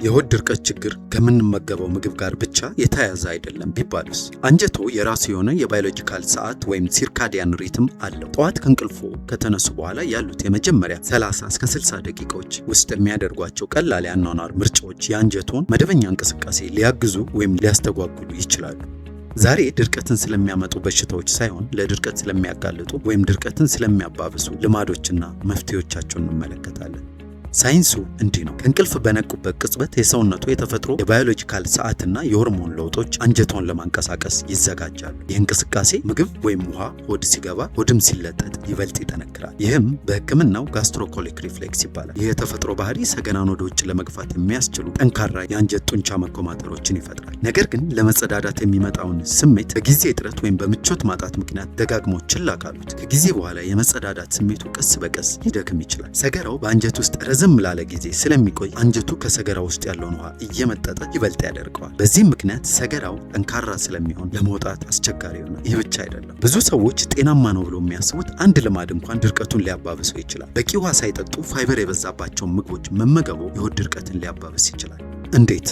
የሆድ ድርቀት ችግር ከምንመገበው ምግብ ጋር ብቻ የተያያዘ አይደለም ቢባልስ? አንጀቶ የራሱ የሆነ የ biological ሰዓት ወይም circadian rhythm አለው። ጠዋት ከእንቅልፎ ከተነሱ በኋላ ያሉት የመጀመሪያ 30 እስከ 60 ደቂቃዎች ውስጥ የሚያደርጓቸው ቀላል የአኗኗር ምርጫዎች የአንጀቶን መደበኛ እንቅስቃሴ ሊያግዙ ወይም ሊያስተጓጉሉ ይችላሉ። ዛሬ ድርቀትን ስለሚያመጡ በሽታዎች ሳይሆን ለድርቀት ስለሚያጋልጡ ወይም ድርቀትን ስለሚያባብሱ ልማዶችና መፍትሄዎቻቸውን እንመለከታለን። ሳይንሱ እንዲህ ነው። ከእንቅልፍ በነቁበት ቅጽበት የሰውነቱ የተፈጥሮ የ biological ሰዓትና የሆርሞን ለውጦች አንጀቶን ለማንቀሳቀስ ይዘጋጃሉ። ይህ እንቅስቃሴ ምግብ ወይም ውሃ ሆድ ሲገባ፣ ሆድም ሲለጠጥ ይበልጥ ይጠነክራል። ይህም በሕክምናው gastrocolic reflex ይባላል። ይህ የተፈጥሮ ባህሪ ሰገራን ወደ ውጭ ለመግፋት የሚያስችሉ ጠንካራ የአንጀት ጡንቻ መኮማተሮችን ይፈጥራል። ነገር ግን ለመጸዳዳት የሚመጣውን ስሜት በጊዜ እጥረት ወይም በምቾት ማጣት ምክንያት ደጋግሞ ችላ ካሉት ከጊዜ በኋላ የመጸዳዳት ስሜቱ ቀስ በቀስ ሊደክም ይችላል። ሰገራው በአንጀት ውስጥ ረዘም ላለ ጊዜ ስለሚቆይ አንጀቱ ከሰገራ ውስጥ ያለውን ውሃ እየመጠጠ ይበልጥ ያደርቀዋል። በዚህም ምክንያት ሰገራው ጠንካራ ስለሚሆን ለመውጣት አስቸጋሪ ይሆናል። ይህ ብቻ አይደለም። ብዙ ሰዎች ጤናማ ነው ብሎ የሚያስቡት አንድ ልማድ እንኳን ድርቀቱን ሊያባብሰው ይችላል። በቂ ውሃ ሳይጠጡ ፋይበር የበዛባቸውን ምግቦች መመገቡ የሆድ ድርቀትን ሊያባብስ ይችላል። እንዴት?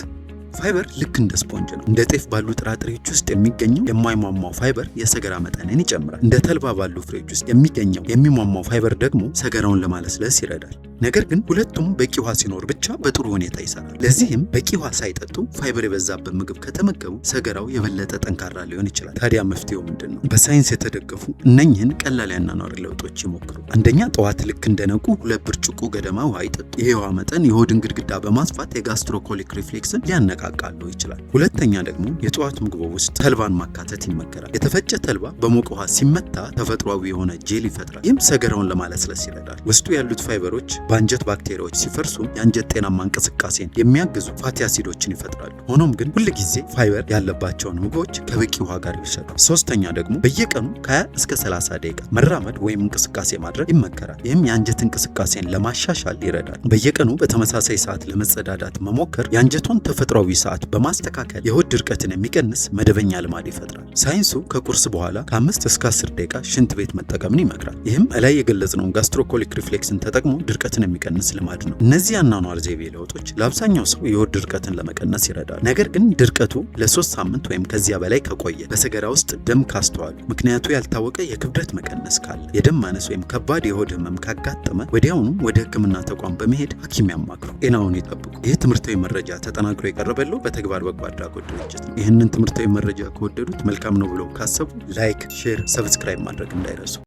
ፋይበር ልክ እንደ ስፖንጅ ነው። እንደ ጤፍ ባሉ ጥራጥሬዎች ውስጥ የሚገኘው የማይሟሟው ፋይበር የሰገራ መጠንን ይጨምራል። እንደ ተልባ ባሉ ፍሬዎች ውስጥ የሚገኘው የሚሟሟው ፋይበር ደግሞ ሰገራውን ለማለስለስ ይረዳል። ነገር ግን ሁለቱም በቂ ውሃ ሲኖር ብቻ በጥሩ ሁኔታ ይሰራል። ለዚህም በቂ ውሃ ሳይጠጡ ፋይበር የበዛበት ምግብ ከተመገቡ ሰገራው የበለጠ ጠንካራ ሊሆን ይችላል። ታዲያ መፍትሄው ምንድን ነው? በሳይንስ የተደገፉ እነኝህን ቀላል ያኗኗር ለውጦች ይሞክሩ። አንደኛ፣ ጠዋት ልክ እንደነቁ 2 ብርጭቆ ገደማ ውሃ ይጠጡ። ይህ የውሃ መጠን የሆድን ግድግዳ በማስፋት የ gastrocolic reflex ን ሊያነቃቃሉ ይችላል። ሁለተኛ ደግሞ የጠዋት ምግቦ ውስጥ ተልባን ማካተት ይመከራል። የተፈጨ ተልባ በሞቀ ውሃ ሲመታ ተፈጥሯዊ የሆነ ጄል ይፈጥራል። ይህም ሰገራውን ለማለስለስ ይረዳል። ውስጡ ያሉት ፋይበሮች በአንጀት ባክቴሪያዎች ሲፈርሱ የአንጀት ጤናማ እንቅስቃሴን የሚያግዙ fatty አሲዶችን ይፈጥራሉ። ሆኖም ግን ሁል ጊዜ ፋይበር ያለባቸውን ምግቦች ከበቂ ውሃ ጋር ይውሰዱ። ሶስተኛ ደግሞ በየቀኑ ከ20 እስከ 30 ደቂቃ መራመድ ወይም እንቅስቃሴ ማድረግ ይመከራል። ይህም የአንጀት እንቅስቃሴን ለማሻሻል ይረዳል። በየቀኑ በተመሳሳይ ሰዓት ለመጸዳዳት መሞከር የአንጀቶን ተፈጥሯዊ ሰዓት በማስተካከል የሆድ ድርቀትን የሚቀንስ መደበኛ ልማድ ይፈጥራል። ሳይንሱ ከቁርስ በኋላ ከ5 እስከ 10 ደቂቃ ሽንት ቤት መጠቀምን ይመክራል። ይህም እላይ የገለጽነውን gastrocolic reflex ን ተጠቅሞ ድርቀትን የሚቀንስ ልማድ ነው። እነዚህ የአኗኗር ዘይቤ ለውጦች ለአብዛኛው ሰው የሆድ ድርቀትን ለመቀነስ ይረዳል። ነገር ግን ድርቀቱ ለ3 ሳምንት ወይም ከዚያ በላይ ከቆየ፣ በሰገራ ውስጥ ደም ካስተዋሉ፣ ምክንያቱ ያልታወቀ የክብደት መቀነስ ካለ፣ የደም ማነስ ወይም ከባድ የሆድ ህመም ካጋጠመ ወዲያውኑ ወደ ሕክምና ተቋም በመሄድ ሐኪም ያማክሩ። ጤናውን ይጠብቁ። ይህ ትምህርታዊ መረጃ ተጠናክሮ የቀረበለው በተግባር በጎ አድራጎት ድርጅት ነው። ይህንን ትምህርታዊ መረጃ ከወደዱት፣ መልካም ነው ብለው ካሰቡ like፣ share፣ subscribe ማድረግ እንዳይረሱ።